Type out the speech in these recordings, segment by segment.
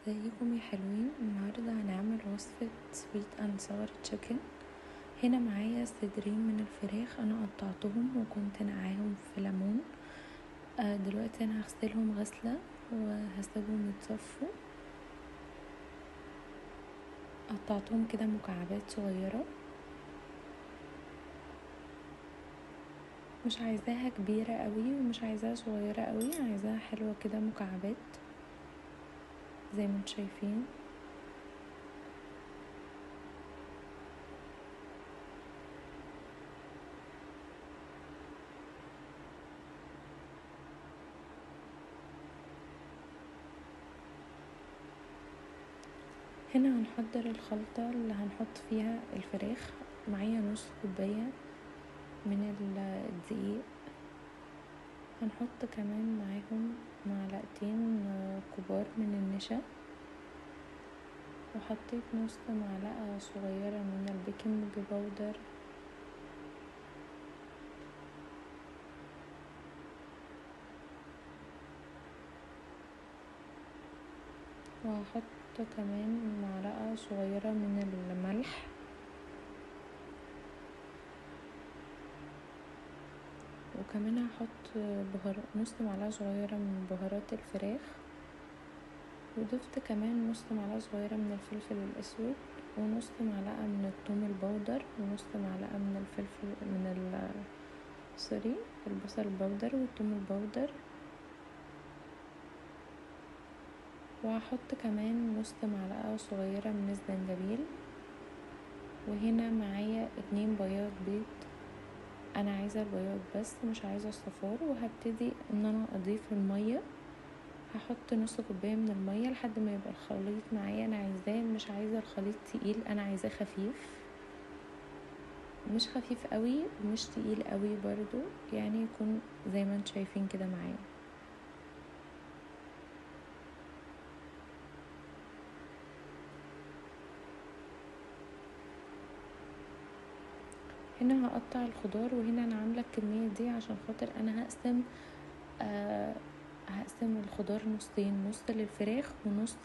ازيكم يا حلوين؟ النهاردة هنعمل وصفة sweet and sour chicken. هنا معايا صدرين من الفراخ، انا قطعتهم وكنت نقعاهم في ليمون. دلوقتي انا هغسلهم غسلة وهسيبهم يتصفوا. قطعتهم كده مكعبات صغيرة، مش عايزاها كبيرة قوي ومش عايزاها صغيرة قوي، عايزاها حلوة كده مكعبات زي ما انتم شايفين. هنا هنحضر الخلطة اللي هنحط فيها الفراخ. معايا نص كوباية من الدقيق، هنحط كمان معاهم معلقتين كبار من النشا، وحطيت نص معلقة صغيرة من ال baking powder، وهحط كمان معلقة صغيرة من الملح، وكمان هحط نص معلقة صغيرة من بهارات الفراخ، وضفت كمان نص معلقة صغيرة من الفلفل الاسود، ونص معلقة من الثوم البودر، ونص معلقة من الفلفل من sorry البصل البودر والثوم البودر، وهحط كمان نص معلقة صغيرة من الزنجبيل. وهنا معايا 2 بياض بيض، انا عايزة البياض بس مش عايزة الصفار. وهبتدي ان انا اضيف المية، هحط نص كوباية من المية لحد ما يبقى الخليط معايا. انا عايزاه، مش عايزة الخليط تقيل، انا عايزاه خفيف، مش خفيف قوي ومش تقيل قوي برضو، يعني يكون زي ما انتم شايفين كده معايا. هنا هقطع الخضار، وهنا انا عامله الكميه دي عشان خاطر انا هقسم الخضار نصين، نص للفراخ ونص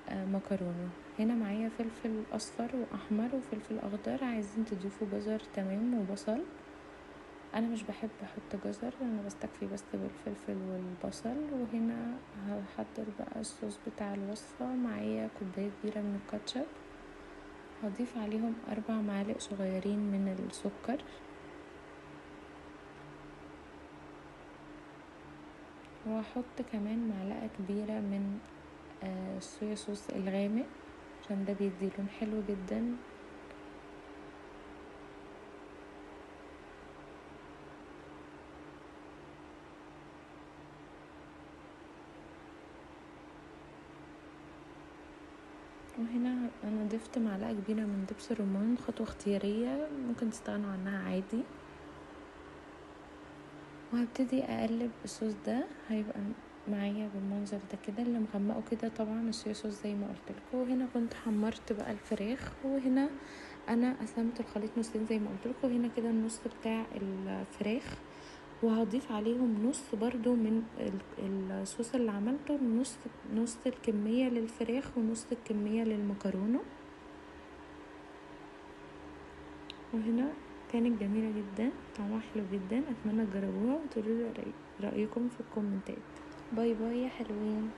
للمكرونه. هنا معايا فلفل اصفر واحمر وفلفل اخضر، عايزين تضيفوا جزر تمام وبصل. انا مش بحب احط جزر، انا بستكفي بس بالفلفل والبصل. وهنا هحضر بقى الصوص بتاع الوصفه. معايا كوبايه كبيره من الكاتشب، هضيف عليهم 4 معالق صغيرين من السكر، وهحط كمان معلقة كبيرة من الصويا صوص الغامق عشان ده بيدي لون حلو جدا. وهنا انا ضفت معلقة كبيرة من دبس الرمان، خطوة اختيارية ممكن تستغنوا عنها عادي. وهبتدي اقلب الصوص ده، هيبقى معايا بالمنظر ده كده اللي مغمقه كده طبعا الصويا صوص زي ما قلت لكم. وهنا كنت حمرت بقى الفراخ، وهنا انا قسمت الخليط نصين زي ما قلت لكم. وهنا كده النص بتاع الفراخ، وهضيف عليهم نص برضو من الصوص اللي عملته، نص الكمية للفراخ ونص الكمية للمكرونة. وهنا كانت جميلة جدا، طعمها حلو جدا، اتمنى تجربوها وتقولوا لي رأيكم في الكومنتات. bye bye يا حلوين.